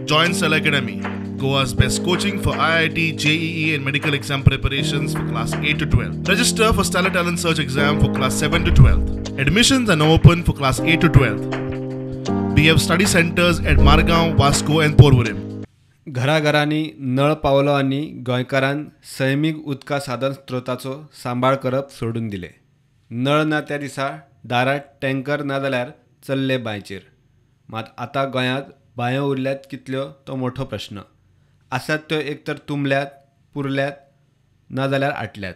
Join Stellar Academy, Goa's best coaching for IIT, JEE and medical exam preparations for class 8 to 12. Register for Stellar Talent Search exam for class 7 to 12. Admissions are now open for class 8 to 12. We have study centers at Margao, Vasco and Porvorim. घराघरांनी नळ पावलो आनी गोंयकारान सैमीक उदका साधन स्त्रोताचो सांबाळ करप सोडून दिले. नळ ना त्या दिसा दारात टँकर ना जाल्यार चल्ले बांयचेर. मात आतां गोंयांत बांयो उरल्यात कितल्यो तो मोठो प्रश्न. आसात त्यो एक तर तुंबल्यात, पुरल्यात, ना जाल्यार आटल्यात.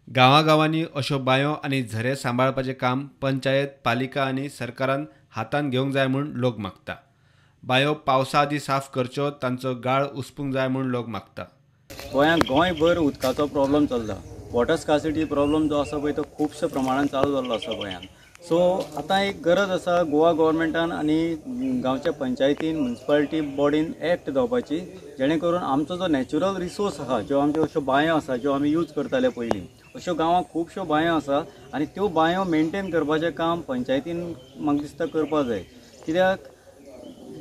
गांवागांवांनी अश्यो बांयो आनी झरे सांबाळपाचें काम पंचायत, पालिका आनी सरकारान हातान घेवंक जाय म्हूण लोक मागता. बांयो पावसा आदीं साफ करच्यो, तांचो गाळ उसपूंक जाय म्हूण लोक मागता. गोंयांत गोंयभर उदकाचो प्रॉब्लम चल्ला. वॉटर स्कार्सिटी प्रॉब्लम जो आसा पळय तो खुबशा प्रमाणान चालू जाल्लो आसा गोंयांत. सो आतां एक गरज आसा गोवा गव्हर्मेंटान आनी गांवच्या पंचायतीन, म्युनिसिपालिटी बॉडीन एक्ट जावपाची, जेणे करून आमचो जो नॅचरल रिसोर्स आसा, ज्यो आमच्यो अश्यो बांयो आसा ज्यो आमी यूज करताले पयलीं, अश्यो गांवांत खुबश्यो बांयो आसा आनी त्यो बांयो मेनटेन करपाचें काम पंचायतीन म्हाका दिसता करपाक जाय. कित्याक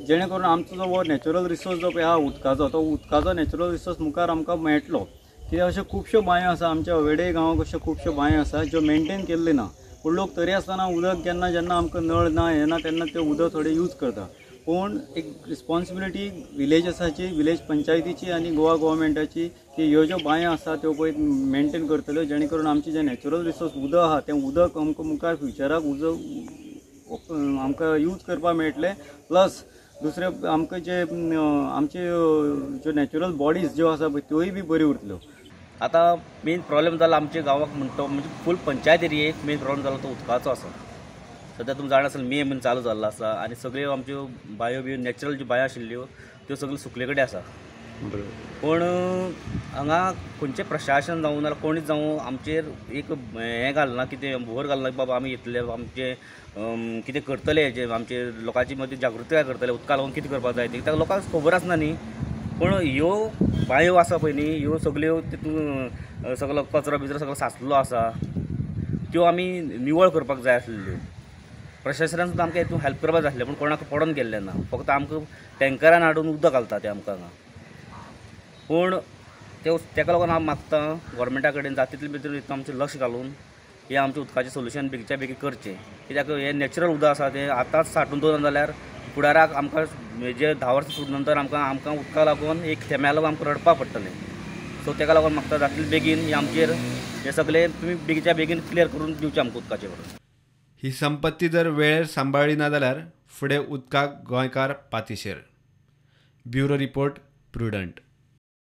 जेणे करून आमचो जो हो नॅचरल रिसोर्स जो पळय आहा उदकाचो, तो उदकाचो नॅचरल रिसोर्स मुखार आमकां मेळटलो. कित्याक अश्यो खुबश्यो बांयो आसा आमच्या अवेडे गांवांत, अश्यो खुबश्यो बांयो आसा ज्यो मेनटेन केल्ल्यो ना, पूण लोक तरी आसतना उदक केन्ना जेन्ना आमकां नळ ना हें ना तेन्ना तें उदक थोडें यूज करता. पूण एक रिस्पोन्सिबिलिटी विलेजसाची, विलेज पंचायतीची आनी गोवा गव्हर्मेंटाची की ह्यो ज्यो बांयो आसा त्यो पळय मेनटेन करतल्यो, जेणे करून आमचें जें नॅचरल रिसोर्स उदक आहा तें उदक आमकां मुखार फ्युचराक उदक आमकां यूज करपाक मेळटलें. प्लस दुसरें आमकां जे आमचे ज्यो नॅचरल बॉडीज ज्यो आसा पळय त्योय बी बऱ्यो उरतल्यो. आतां मेन प्रॉब्लेम जाला आमच्या गांवाक म्हणटा म्हणजे फूल पंचायत एरियेक मेन प्रॉब्लेम जाला तो उदकाचो आसा. सद्या तुमी जाणा आसल मे म्हयनो चालू जाल्लो आसा आनी सगळ्यो आमच्यो बांयो बियो नॅचरल ज्यो बांयो आशिल्ल्यो त्यो सगळ्यो सुकले कडेन आसा. पूण हांगा खंयचें प्रशासन जावं नाल्यार कोणूच जावं आमचेर एक हें घालना, कितें भर घालना की बाबा आमी येतले आमचें कितें करतले, जे आमचे लोकांची मदीं जागृताय करतले उदका लागून कितें करपाक जाय तें ताका लोकांक खबर आसना न्ही. पूण ह्यो बांयो आसा पळय न्ही, ह्यो सगळ्यो तितून सगळो कचरो बिचरो सगळो साचलेलो आसा, त्यो आमी निवळ करपाक जाय आसलेल्यो. प्रशासनान सुद्दां आमकां हितून हेल्प करपाक जाय आसलें, पूण कोणाक पडोन गेल्लें ना. फक्त आमकां टँकरान हाडून उदक घालता ते आमकां हांगा. पूण ते ताका लागून हांव मागता गव्हर्मेंटा कडेन जाता तितले भितर हितून आमचें लक्ष घालून हें आमचें उदकाचें सोल्युशन बेगीच्या बेगीन करचें. कित्याक हें नॅचरल उदक आसा तें आतांच साठून दवरना जाल्यार फुडाराक आमकां जे 10 वर्सां फुडें नंतर आमकां आमकां उदका लागून एक थेंब्या लागून आमकां रडपाक पडटलें. सो ताका लागून म्हाका जाता तितले बेगीन हे आमचेर हे सगळे तुमी बेगीच्या बेगीन क्लियर करून दिवचें आमकां उदकाचें. ही संपत्ती जर वेळेर सांबाळ्ळी ना जाल्यार फुडें उदकाक गोंयकार पातिशेर. Bureau report, Prudent.